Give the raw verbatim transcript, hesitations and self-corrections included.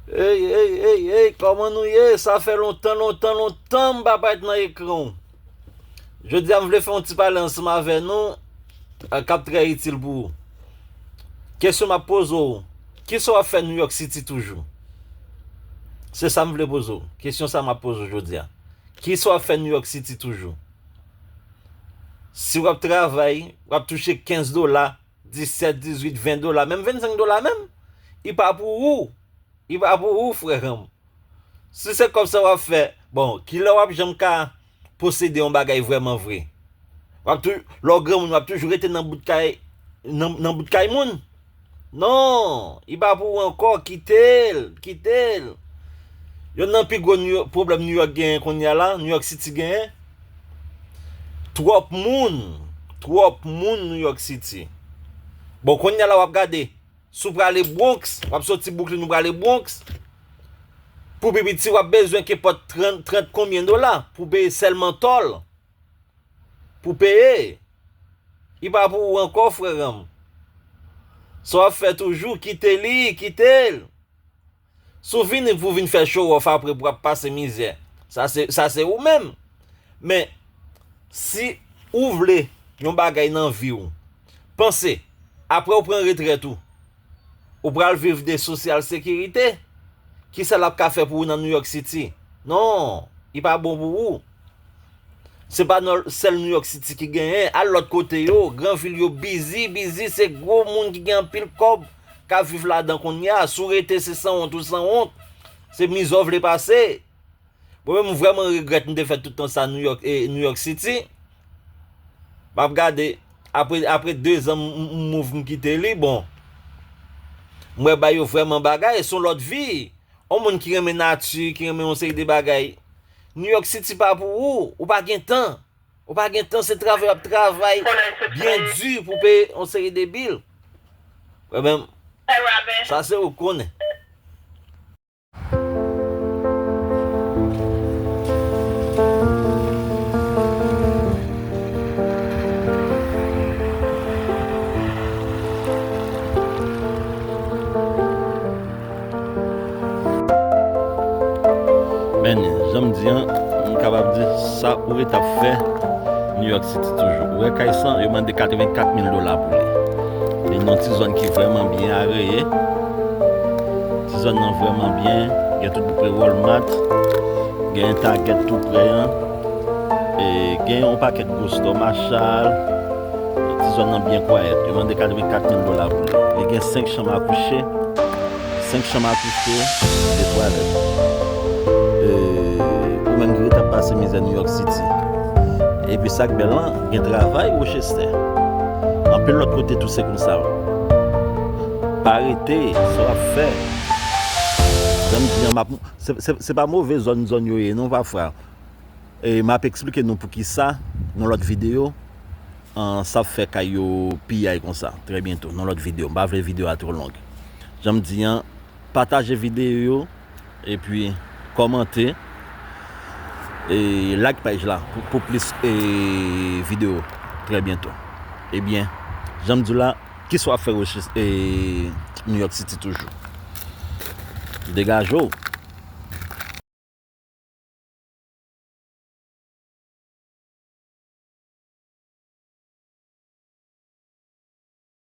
Ey, ey, ey, ey, kòman nou ye? Sa fè lontan, lontan, lontan m pa parèt nan ekran w. Jodi a, m vle fè yon ti pale ansanm avè nou, eh, k ap trè itil pou ou. Kesyon m ap poze w, kisa w ap fè New York City toujou? Se sa m vle poze w. Kesyon sa m ap poze w jodi a. Kisa w ap fè New York City toujou? Si w ap travay, w ap touche kenz dola, disèt, dizuit, ven dola, menm vennsenk dola menm, li pa pou ou. Li pa pou ou, frè m. Si se kòb sa w ap fè, bon, kilè w ap janm ka posede yon bagay vrèman vre? W ap tou, lè w granmoun, w ap toujou rete nan bout kay, nan, nan bout kay moun? Non, li pa pou ou ankò, kite l, kite l. Youn nan pi gwo New York, pwoblèm New York genyen kounye a la, New York City genyen, twòp moun, twòp moun New York City. Bon, kounye a la w ap gade, si w prale Bronx, w ap soti Brooklyn, ou prale Bronx, pou pi piti, w ap bezwen kenpòt trant, trant konbyen dola pou peye sèlman tòl. Pou peye. Li pa pou ou ankò, frè m. Sa w ap fè toujou, kite li, kite l. Si w vini pou w vin fè show off apre pou w ap pase mizè, sa se, sa se ou menm. Men, si ou vle yon bagay nan vi w, panse, apre w pran retrèt ou, ou pral viv de sosyal sekirite? Kisa l ap ka fè pou ou nan New York City? Non, li pa bon pou ou. Se pa nan sèl New York City ki genyen, al lòt kote yo, gran vil yo bizi, bizi, se gwo moun ki gen anpil kòb k ap viv ladan kounye a. Si w rete se sanwont ou sanwont, se mizè w vle pase. Mwen menm, m vrèman regrèt m te fè tout tan sa New York, e, New York City. M ap gade, apre, apre dezan m, m, m move, m kite li, bon. M wè bagay yo vrèman bagay, se yon lòt vi. Yon moun ki renmen nati, ki renmen yon seri de bagay. New York City pa pou ou, ou pa gen tan. Ou pa gen tan, se travay w ap travay byen di pou peye yon seri de bil. Mwen menm, sa se ou konnen. Men, jan m di an, m kapab di sa ou ret ap fè New York City toujou. Ou wè kay sa, yo mande katrevenkat mil dola pou li. Li nan ti zòn ki vrèman byen areye. Ti zòn nan vrèman byen. Gen tout pre Walmart. Gen Target tou pre an. E gen yon pakèt gwo store, Marshall. Ti zòn nan byen kwayèt. Yo mande katrevenkat mil dola pou li. Li gen senk chanm a kouche. Senk chanm a kouche, de twalèt. E, ou menm ki ret ap pase mizè New York City. Epi sa k bèl lan, gen travay Rochester. Anpil lòt kote tou se konsa. Pa rete, sa w ap fè. Jan m di an, m ap, se, se, se pa move zòn, zòn yo ye non, pafwa. E m ap eksplike nou poukisa nan lòt videyo, an, sa ap fè kay yo piyay konsa. Trè byento, nan lòt videyo. M pa vle videyo a twò long. Jan m di an, pataje videyo yo, epi kòmante, e like paj la pou, pou plis, e, videyo. Trè byento. Ebyen, jan m di w la, kisa w ap fè Rochester, e, New York City toujou? Degaje w.